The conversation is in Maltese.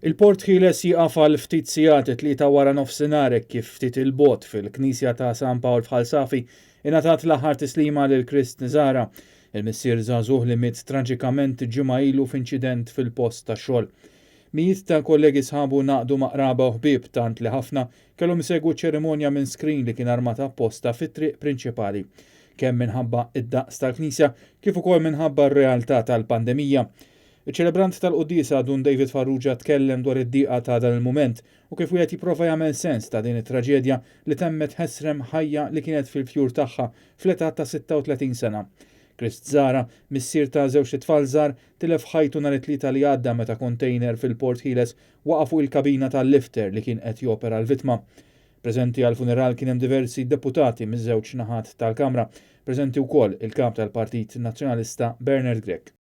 Il-Port Ħieles jieqaf għal ftit sigħat it-Tlieta waranofsinhar hekk kif ftit 'il bogħod fil-Knisja ta' San Pawl f'Ħal Safi ingħatat l-aħħar tislima lil Chris Nizara, il-missier żagħżugħ li miet traġikament ġimgħa ilu f'inċident fil-post tax-xogħol. Mijiet ta' kollegi sħabu ngħaqdu ma' qraba u ħbieb tant li ħafna kellhom isegwu ċ-ċerimonja minn screen li kien armat apposta fit-triq prinċipali. Kemm minħabba d-daqs tal-knisja kif ukoll minħabba r-realtà tal-pandemija. Iċ-ċelebrant tal-quddiesa Dun David Farrugia tkellem dwar id-dieqa ta' dan il-mument u kif wieħed jipprova jagħmel sens ta' din it-traġedja li temmet ħesrem ħajja li kienet fil-fjur tagħha fl-età ta' 36 sena. Chris Zahra, missier ta' żewġt itfal żgħar, tilef ħajtu nhar it-Tlieta li għadda meta kontejner fil-Port Ħieles waqa' fuq il-kabina tal-lifter li kien qed jopera l-vittma. Preżenti għall-funeral kien hemm diversi deputati miż-żewġ naħat tal-Kamra. Preżenti wkoll il-Kap tal-Partit Nazzjonalista Bernard Grech.